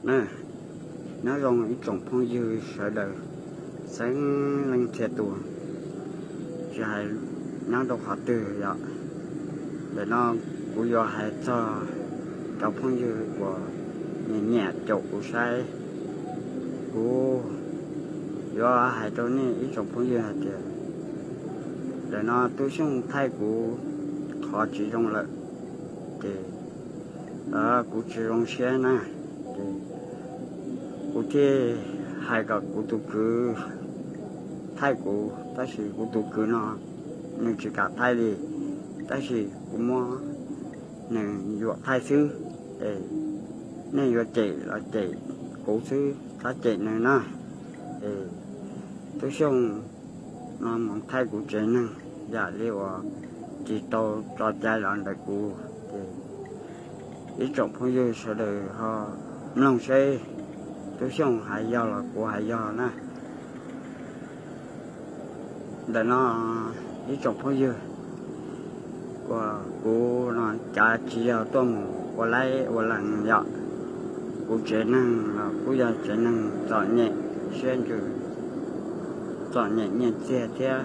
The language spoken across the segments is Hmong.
Na, nyob zoo ib tsoom phooj ywg sawv daws, xeeb leej txhia tus, tsis hais nyob rau qhov twg yom. Ntawm no kuv yuav hais txog cov phooj ywg uas nyiam nyiam caum kuv saib. Kuv yuav hais rau nej ib tsoom phooj ywg hais tias, ntawm no Tub Xyooj thaij kuv qhov tsis zoo lawm, ces kuv tsis zoo siab na, ces kuv thiaj hais kom kuv tus kwv thaij kuv, tab sis kuv tus kwv no nws tsis kam thaij li, tab sis kuv muab nws yuam thaij xwb. Es nej yuav cem los cem kuv xwb, txhob cem nws na. Es Tub Xyooj no mus thaij kuv tsev neeg yam li uas tsis tau tso cai los ntawm kuv, ces ib tsoom phooj ywg sawv daws ho mloog seb Tub Xyooj hais yog los kuv hais yog na. Ntawm no ib tsoom phooj ywg, uas kuv no cav tsis yog tuaj mus ua laib ua lees yom. Kuv tsev neeg los kuj yog tsev neeg txom nyem siab ntsws, txom nyem nyiaj txiag thiab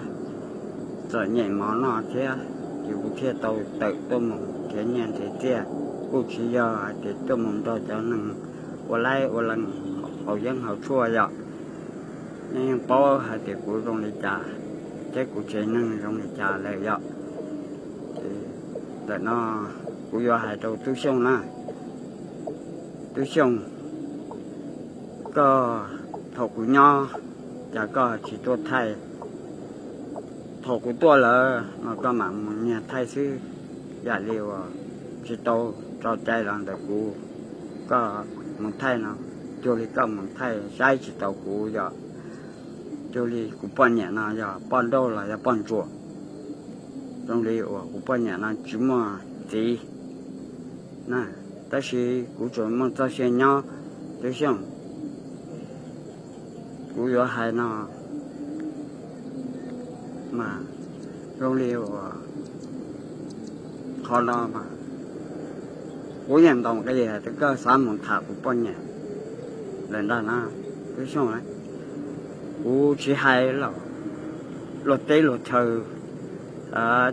txom nyem mov noj thiab, ces kuv thiaj tau tawm tuaj mus nrhiav nyiaj nrhiav txiaj, kuj tsis yog hais tias tuaj mus nrog cov neeg ua laib ua lees haus yeeb haus tshuaj yom. Nej yeej paub hais tias kuv zoo li cas thiab kuv tsev neeg zoo li cas lawm yom. Ntawm no kuv yuav hais rau Tub Xyooj na. Tub Xyooj, koj, thaum kuv nyob, cas koj tsis tuaj thaij? Thaum kuv tuaj lawm no koj mam mus nyiag thaij xwb, yam li uas tsis tau tso cai los ntawm kuv. Koj mus thaij no, cuag li koj mus thaij saib tsis taus kuv yom. Cuag li kuv poj niam no yog poj nrauj los yog poj ntsuam, zoo li uas kuv poj niam no tsis muaj txiv na, tab sis kuv tsuas muaj txoj sia nyob. Tub Xyooj, kuv yuav hais no mas zoo li uas qhov no mas kuv yeej ntaus nqi hais tias koj xav mus tham kuv poj niam lawm ntag na. Tub Xyooj, kuv tsis hais los luag teb luag chaw,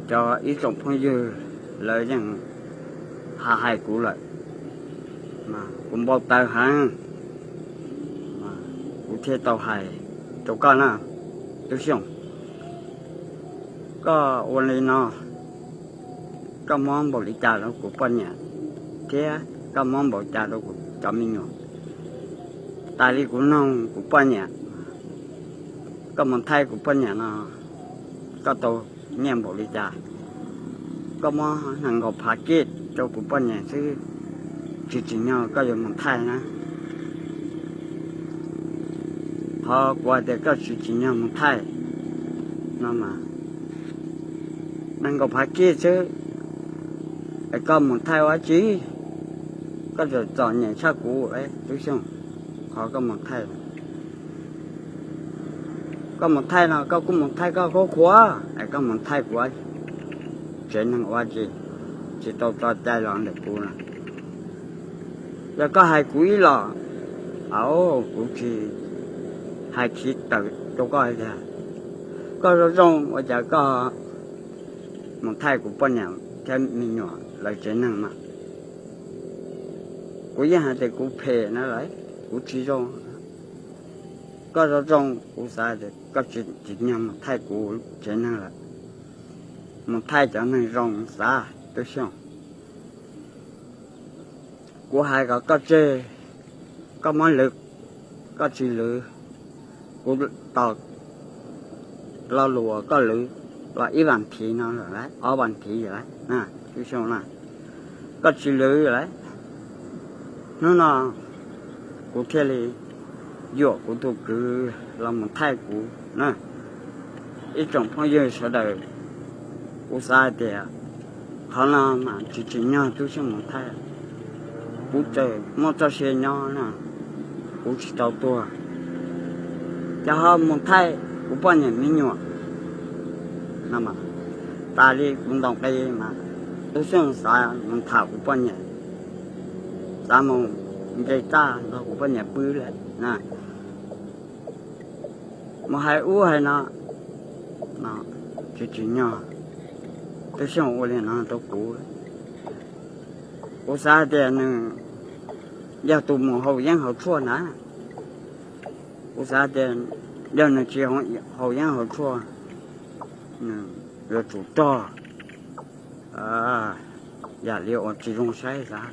cov ib tsoom phooj ywg lawv yeej hais kuv lawm, kuv npau taws heev, kuv thiaj tau hais rau koj na. Tub Xyooj, koj ua li no, koj muab npaum li cas rau kuv poj niam thiab koj muab npaum cas rau kuv cov me nyuam? Tas li kuv noog kuv poj niam, koj mus thaij kuv poj niam no, koj tau nyiaj npaum li cas? Koj muab nees nkaum phav kij rau kuv poj niam xwb, tsis tsim nyog koj yuav mus thaij na. Qhov kuv hais tias koj tsis tsim nyog mus thaij no mas, nees nkaum phav kij xwb, es koj mus thaij ua dab tsi? Koj txom nyem tshaj kuv, Tub Xyooj, qhov koj mus thaij. Koj mus thaij no koj kuj mus thaij koj khuab khuav, es koj mus thaij kuv tsev neeg ua dab tsi? Tsis tau tso cai los ntawm kuv na. Yog koj hais kuv ib los, kuv tsis hais khiv tawm rau koj tias, koj zoo zoo ua cas koj mus thaij kuv poj niam thiab me nyuam lawv tsev neeg mas? Kuv yeej hais tias kuv phem na lawm, kuv tsis zoo. Koj zoo zoo, kuv xav tias koj tsis tsim nyog mus thaij kuv tsev neeg lawm, mus thaij cov neeg zoo xav, Tub Xyooj. Kuv hais kom koj tseg, koj muab lwv, koj tsis lwv, kuv tos lo lus uas koj lwv los ib vas thiv no lawm, ob vas thiv lawm, Tub Xyooj na. Koj tsis lwv lawm, hnub no kuv thiaj li yuam kuv tus kwv los mus thaij kuv na. Ib tsoom phooj ywg sawv daws, kuv xav hais tias qhov no mas tsis tsim nyog Tub Xyooj mus thaij. Kuv tseem muaj txoj sia nyob na, kuv tsis tau tuag, ces ho mus thaij kuv poj niam me nyuam no mas, tas li kuv ntaus nqi mas Tub Xyooj xav mus tham kuv poj niam, xav mus nce txaj nrog kuv poj niam pw lawm na. Mus hais ub hais no, tsis tsim nyog Tub Xyooj ua li no rau kuv. Kuv xav tias nws yog tus mus haus yeeb haus tshuaj na. Kuv xav tias yog nws tsis haus yeeb haus tshuaj, nws yuav tsum rog yam li uas tsis zoo saib xav.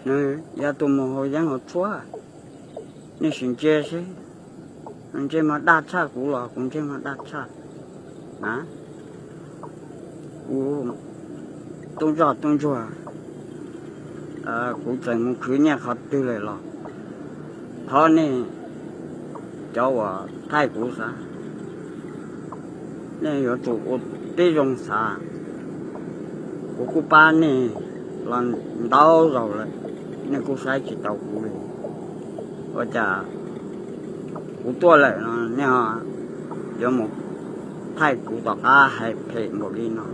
Nws yog tus mus haus yeeb haus tshuaj, nej sim ntsia seb, nws ntsej muag daj tshaj kuv los kuv ntsej muag daj tshaj na. Kuv tub ntsoj tub ntsuag, kuv txawm mus khwv nyiaj qhov twg lawm los thov nej cov uas thaij kuv xav, nej yuav tsum ua tib zoo xav. Kuv kuj pab nej los ntau zaus lawm, nej kuj saib tsis taus kuv li. Ua cas kuv tuaj lawm no nej yuav mus thaij kuv tom qab hais phem npaum li no?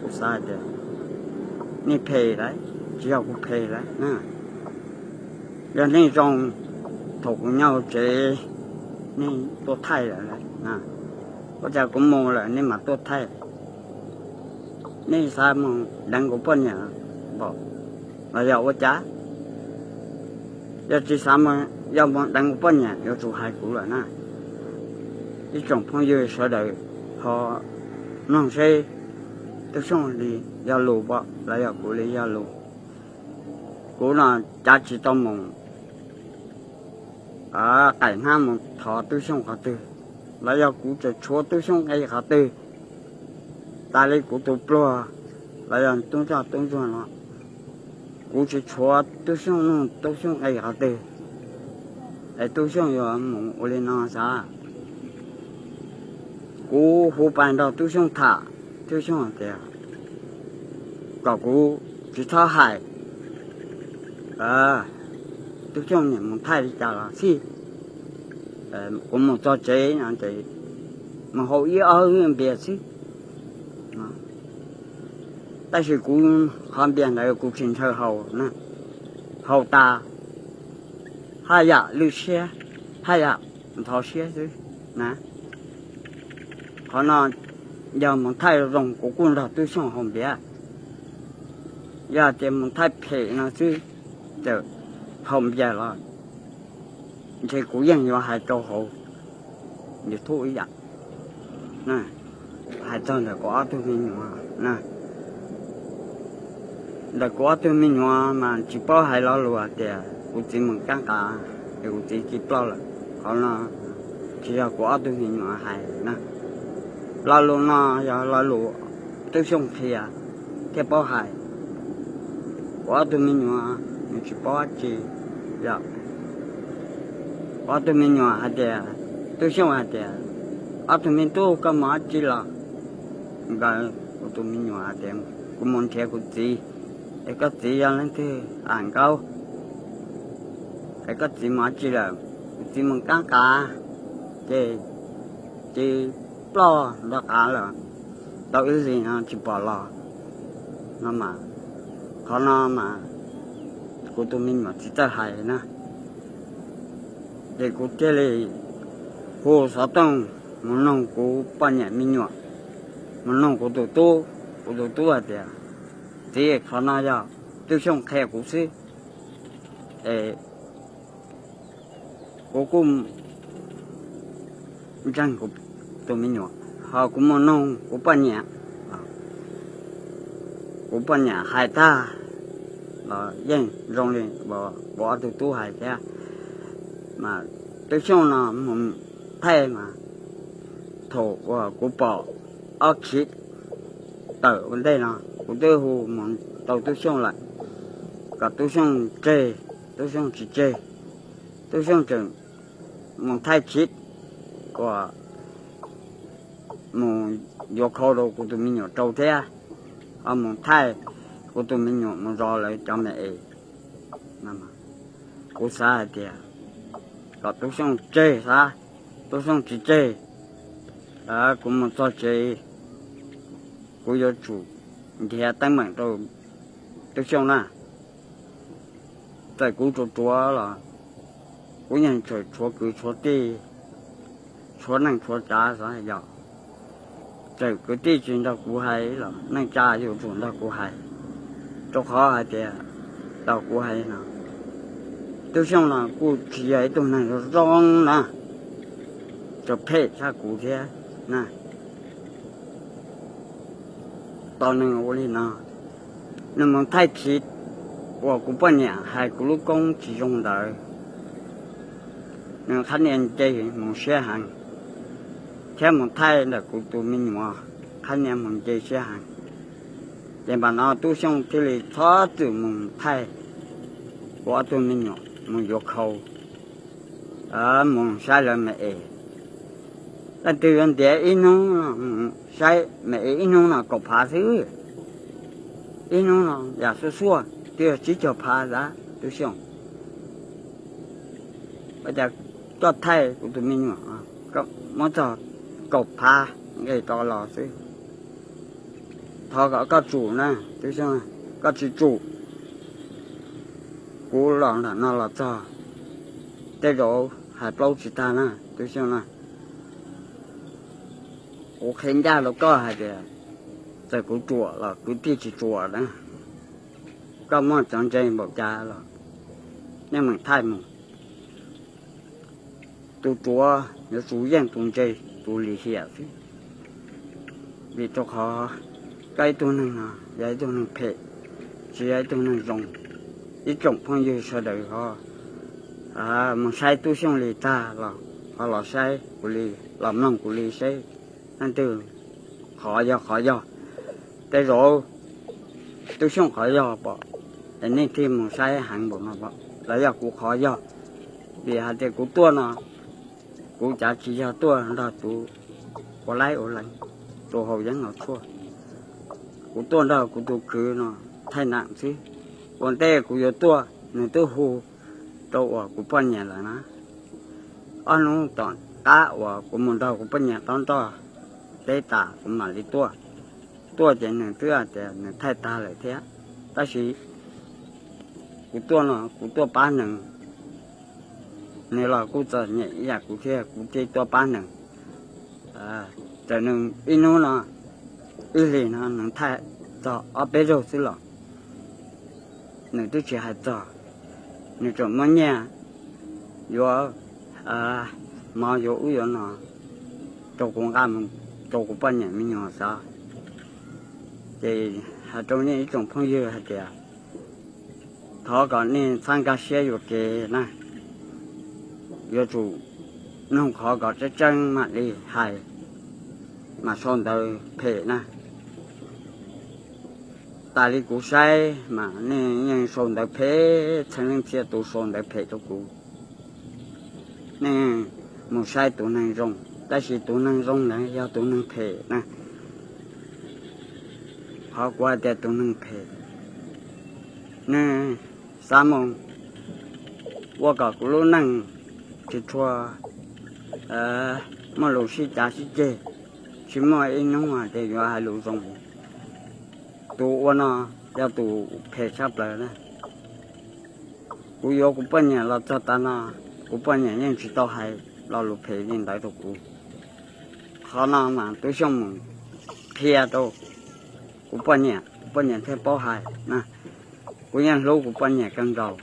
Kuv xav tias nej phem lawm, tsis yog kuv phem lawm na. Yog nej zoo, thaum kuv nyob hauv tsev nej tuaj thaij lawm, ua cas kuv mus lawm nej mam tuaj thaij? Nej xav mus deev kuv poj niam npaum los yog ua cas? Yog tsis xav mus, yog mus deev kuv poj niam yuav tsum hais kuv lawm na. Ib tsoom phooj ywg sawv daws ho mloog seb Tub Xyooj li yog lus pom los yog kuv li yog lus. Kuv no cav tsis tau mus qaim hnab mus thov Tub Xyooj qhov twg, los yog kuv tseem tshuav Tub Xyooj nqi qhov twg. Tas li kuv tus pluag los yog tub ntsoj tub ntsuag no, kuv tsis tshuav Tub Xyooj nug Tub Xyooj nqi qhov twg, es Tub Xyooj yuav mus ua li no xav. Kuv hu pais nrog Tub Xyooj tham, Tub Xyooj hais tias kom kuv tsis txhob hais, Tub Xyooj niam mus thaij li cas los xij, kuv mus txog tsev no ces mus haus ib ob lub npias xwb. Tab sis kuv qhov npias ntawd kuv tsis ntshaw haus na, haus tas haj yam lwj siab, haj yam ntxhov siab xwb na. Qhov no yog mus thaij zoo kuv kuj nrog Tub Xyooj haus npias. Yog tias mus thaij phem no xwb, txawm haus npias los ntshe kuv yeej yuav hais rau hauv YouTube ib yam. Hais txog ntawm kuv ob tug me nyuam, ntawm kuv ob tug me nyuam mas tsis paub hais lo lus hais tias kuv txiv mus kab nqa es kuv txiv ci ploj lawm. Qhov no tsis yog kuv ob tug me nyuam hais na. Lo lus no yog lo lus Tub Xyooj qhia thiab paub hais. Kuv ob tug me nyuam nws tsis paub dab tsi. Yog kuv ob tug me nyuam hais tias, Tub Xyooj hais tias, ob tug me tub, koj mus dab tsi los? Nkawd, kuv tus me nyuam hais tias, kuv mus nrhiav kuv txiv. Es koj txiv yog leej twg? Am, Nkaub. Es koj txiv mus dab tsi lawm? Kuv txiv mus kab qav, ces ci ploj nrog qav lawm, tau ib hlis no tsis pom los no mas. Qhov no mas kuv tus me nyuam txiv txawj hais na. Ces kuv thiaj li hu xov tooj mus noog kuv poj niam me nyuam, mus noog kuv tus tub. Kuv tus tub hais tias, Txiv, qhov no yog Tub Xyooj qhia kuv xwb. Es kuv kuj ntseeg kuv tus me nyuam, ho kuv mus noog kuv poj niam, kuv poj niam hais tag los yeej zoo li kuv ob tug tub hais thiab. Mas Tub Xyooj no mus thaij mas thaum uas kuv pom ob khiv tawm ua ntej no, kuv twb hu mus rau Tub Xyooj lawm, kom Tub Xyooj tseg, Tub Xyooj tsis tseg. Tub Xyooj tseem mus thaij khiv uas mus yuav khau rau kuv tus me nyuam rau thiab, ho mus thaij kuv tus me nyuam mus zov lawv cov me es. Kuv xav hais tias kom Tub Xyooj tseg xav, Tub Xyooj tsis tseg, kuv mus txog tsev, kuv yuav tsum nrhiav teeb meem rau Tub Xyooj na. Txawm kuv ruam ruam los kuv yeej tseem tshuav kwv tshuav tij, tshuav neej tshuav tsav xwb yog. Txawm kwv tij tsis nrog kuv hais los neej tsa yuav tsum nrog kuv hais, rau qhov hais tias, tau kuv hais no, Tub Xyooj no kuj tsis yog ib tug neeg zoo na, tseem phem tshaj kuv thiab na. Tau nws ua li no, nws mus thaij khiv uas kuv poj niam hais kuv lub koob tsis zoo ntawd, nws qhab nias nce mus siab heev, thiab mus thaij ntawm kuv tus me nyuam, qhab nias mus nce siab heev. Ces npam no Tub Xyooj thiaj li txhob txwm mus thaij kuv ob tug me nyuam, mus yuav khau, mus saib lawv me es. Leej twg yuav ntiav ib hnub no, saib me es ib hnub no kaum phav xwb, ib hnub no yam xuaj xuaj twb yog tsib caug phav ntag Tub Xyooj. Ua cas koj thaij kuv tus me nyuam, koj muab txog kaum phav nqe rov los xwb, thov kom koj tsum na Tub Xyooj, koj tsis tsum, kuv los ntawm no los txog, tej zaum hais plaub tsis tag na Tub Xyooj na. Kuv qhia ncaj rau koj hais tias, txawm kuv ruam los kwv tij tsis ruam na. Koj muaj cov ntse npaum cas los nej meem thaij mus. Tus ruam yuav tsum yeej tus ntse, tus lim hiam xwb. Vim rau qhov koj ib tug neeg no yog ib tug neeg phem, tsis yog ib tug neeg zoo. Ib tsoom phooj ywg sawv daws ho mus saib Tub Xyooj li tag los ho los saib kuv li, los mloog kuv li seb leej twg qhov yog qhov yog. Tej zaum Tub Xyooj qhov yog pom, es nej thiaj mus saib heev npaum no pom, los yog kuv qhov yog. Vim hais tias kuv tuaj no, kuv cav tsis yog tuaj nrog tus ua laib ua lees, tus haus yeeb haus tshuaj. Kuv tuaj nrog kuv tus kwv no thaij nam xwb. Ua ntej kuv yuav tuaj, nws twb hu rau uas kuv poj niam lawm na. Ob hnub tom qab uas kuv mus nrog kuv poj niam dob nroj teb tas kuv mam li tuaj. Tuaj ces nws twb hais tias nws thaij tag lawm thiab. Tab sis kuv tuaj no kuv tuaj pab nws, nws los kuj txom nyem ib yam kuv thiab, kuv thiaj tuaj pab nws. Txawm nws ib hnub no, ib hlis no nws thaij txog ob peb zaug xwb los nws twb tsis hais txog. Nws tseem muab nyiaj yuav mov yuav ub yuav no rau kuv nqa mus rau kuv poj niam me nyuam xav. Ces hais rau nej ib tsoom phooj ywg hais tias, thov kom nej txhawb nkag siab yuam kev na, yuav tsum mloog qhov kom tseeb tseeb mam li hais, mas sau ntawv phem na. Tas li kuv saib mas nej yeej sau ntawv phem, txhua leej txhia tus sau ntawv phem rau kuv. Nej mus saib tus neeg zoo, tab sis tus neeg zoo ntawd yog tus neeg phem na. Qhov kuv hais tias tus neeg phem, nej xav mus ua kom kuv lub neej tsis tshua muaj lus sib cav sib ceg, tsis muaj ib hnub hais tias yuav hais lus zoo. Tus ua no yog tus phem tshaj plaws na. Kuv yuav kuv poj niam los txog tav no, kuv poj niam yeej tsis tau hais lo lus phem li ntawd rau kuv. Qhov no mas Tub Xyooj mus qhia rau kuv poj niam, kuv poj niam thiaj paub hais na. Kuv yeej hlub kuv poj niam kawg nkaus,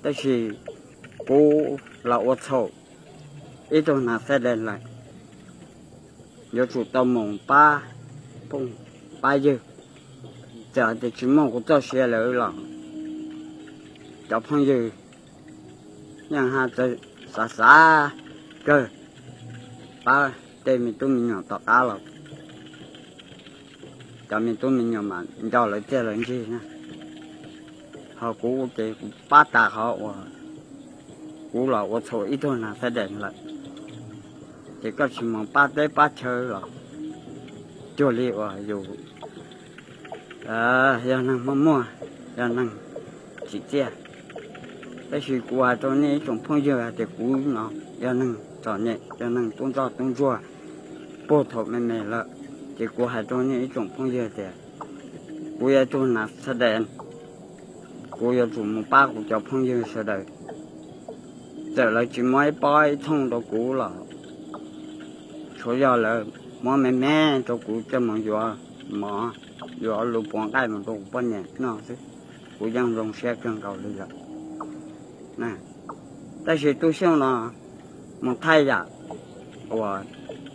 tab sis kuv los ua txhaum ib tug nas xab des lawm, yuav tsum tau mus pab phooj pab ywg. Txawm hais tias tsis muaj kuv txoj sia lawm los cov phooj ywg yeej haj txawj xav xav kawg pab tej me tub me nyuam tom qab los cov me tub me nyuam mas nco lawv txiaj lawv ntsig na. Ho kuv ces kuv pab tas qhov uas kuv los ua txhaum ib tug nas xab des lawm, ces koj tsis mus pab teb pab chaw los cuag li uas yus yog neeg muaj muaj, yog neeg tsim txiaj. Tab sis kuv hais rau nej ib tsoom phooj ywg hais tias kuv no yog neeg txom nyem, yog neeg tub ntsoj tub ntsuag puag thaum me me lawm, ces kuv hais rau nej ib tsoom phooj ywg tias kuv yog ib tug nas xab des Kuv yuav tsum mus pab kuv cov phooj ywg sawv daws. Txawm lawv tsis muab ib pob ib thooj rau kuv los tshuav yog lawv muab me me rau kuv coj mus yuav mov, yuav lus puav nqaij mus rau kuv poj niam noj xwb, kuv yeej zoo siab kawg nkaus li lawm. Tab sis Tub Xyooj no mus thaij yam uas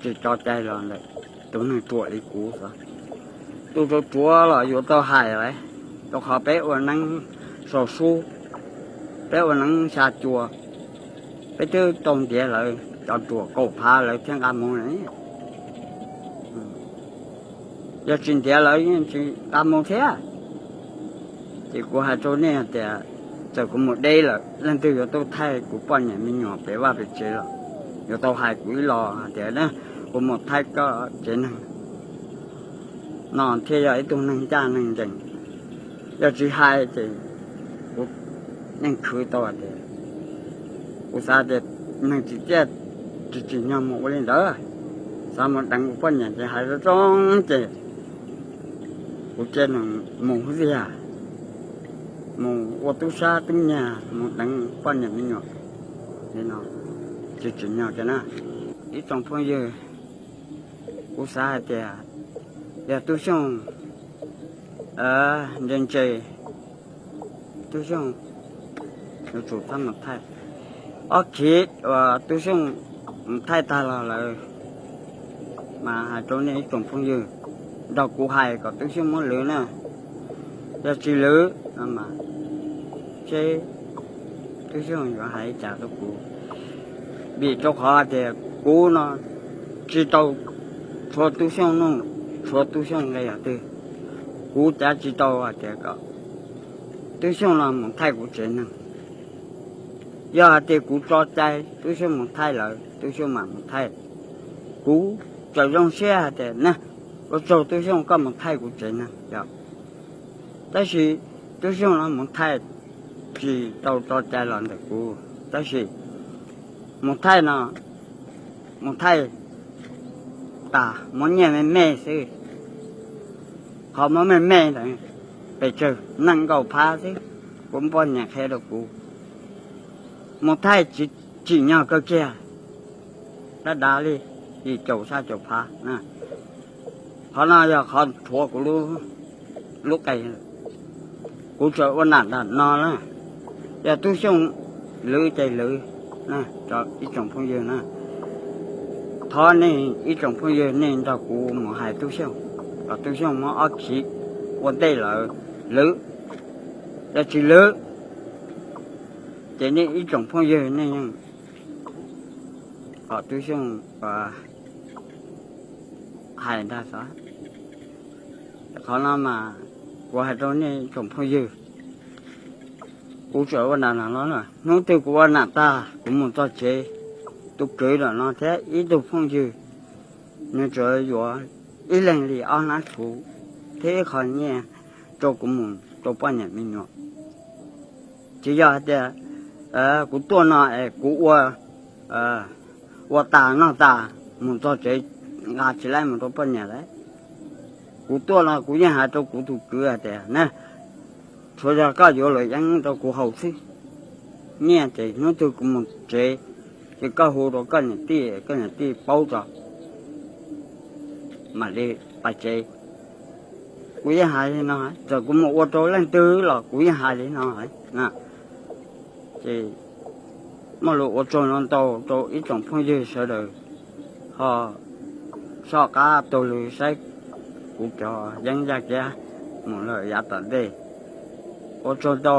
tsis tso cai los ntawm tus neeg ruam li kuv xwb. Tus ruam ruam los yuav tau hais lawm, rau qhov peb ua neeb sau sub, peb ua neeb xya cua, peb twb tau ntiav lawv cov ruam kaum phav lawv thiaj nqa mus lawm. Yog tsis ntiav lawv yeej tsis nqa mus thiab. Ces kuv hais rau nej tias, txawm kuv mus deb lawm leej twg yuav tuaj thaij kuv poj niam me nyuam pem vaj pem tsev los yuav tau hais kuv ib los hais tias, kuv mus thaij koj tsev neeg no thiaj yog ib tug neeg ncaj neeg ncees. Yog tsis hais ces kuv yeej khwv tau hais tias, kuv xav tias neeg tsis txiaj tsis tsim nyog mus ua li ntawd, xav mus deev kuv poj niam ces hais zoo zoo ces kuv cia nws mus xwb tiag, mus ua tub sab tub nyiag mus deev poj niam me nyuam li no, tsis tsim nyog tiag na. Ib tsoom phooj ywg, kuv xav hais tias yog Tub Xyooj ntse ntse, Tub Xyooj yuav tsum txhob mus thaij. Ob khiv uas Tub Xyooj mus thaij tag los lawm, mas hais rau nej ib tsoom phooj ywg, nrog kuv hais kom Tub Xyooj muab lwv na. Yog tsis lwv no mas seb Tub Xyooj yuav hais li cas rau kuv. Vim rau qhov tias kuv no tsis tau tshuav Tub Xyooj nuj, tshuav Tub Xyooj nqe yog twg. Kuv cav tsis tau hais tias kom Tub Xyooj no mus thaij kuv tsev neeg. Yog hais tias kuv tso cai Tub Xyooj mus thaij lawm, Tub Xyooj mam mus thaij. Kuv tseem zoo siab hais tias, na, ua tsaug Tub Xyooj koj mus thaij kuv tsev neeg yom. Tab sis Tub Xyooj no mus thaij tsis tau tso cai los ntawm kuv, tab sis mus thaij no, mus thaij tas muab nyiaj me me xwb. Qhov muab me me ntawd pes tsawg, nees nkaum phav xwb. Kuv poj niam qhia rau kuv, mus thaij tsis tsim nyog kawg kiag, dab dav li yim caum xya caum phav. Qhov no yog qhov rhuav kuv lub qe. Kuv tsuas ua nam ntam no na, yog Tub Xyooj lwv ces lwv. Ib tsoom phooj ywg na, thov nej ib tsoom phooj ywg nej nrog kuv mus hais Tub Xyooj, kom Tub Xyooj muab ob khiv ua ntej lawm lwv. Yog tsis lwv ces nej ib tsoom phooj ywg nej yeej kom Tub Xyooj hais ntag xwb. Qhov no mas kuv hais rau nej tsoom phooj ywg, kuv tsuas ua nam ntam no na, hnub twg kuv ua nam tag kuv mus txog tsev, tus kwv lam no thiab ib tug phooj ywg, nws tsuas yuav ib leeg li ob hnab txhuv thiab ib qho nyiaj rau kuv mus rau poj niam me nyuam. Tsis yog hais tias kuv tuaj no es kuv ua tas noj tas mus txog tsev nqa tsis laib mus rau poj niam lawm. Kuv tuaj no kuv yeej hais rau kuv tus kwv hais tias, na, tsuav yog koj yuav luam yeeb rau kuv haus xwb, nyiaj ces hnub twg kuv mus tsev ces koj hu rau koj niam tij, koj niam tij paub tso mam li pais tsev. Kuv yeej hais li no, txawm kuv mus ua rau leej twg los kuv yeej hais li no. Ces muaj lus ua tsaug no ntau rau ib tsoom phooj ywg sawv daws ho soj qab taug lw saib kuv cov yeeb yaj kiab mus lawm yav tom ntej. Ua tsaug ntau.